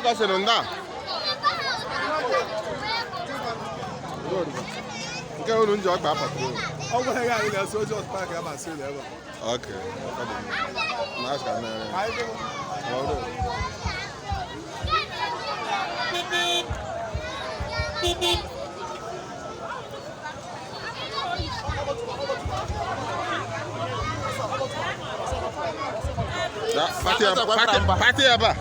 Jefferson nda. Nke unu nji ọkpa patrol. Ọ gwara ya anyị na-asị oji ọtụtụ aka ma asị ụlọ ebe a. Okay. Ọ dị mma. Na asị ka mere. Anyị dị Ọrụ. Ya, pati ebe, pati ebe a.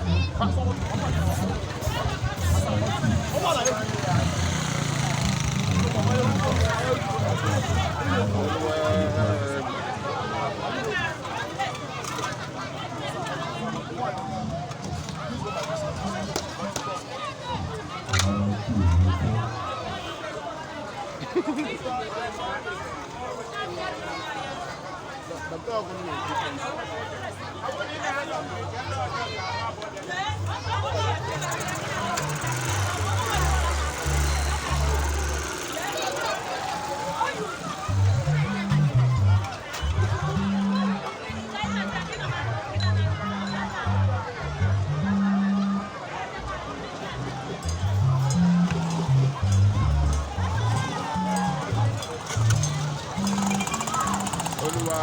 Olúwa.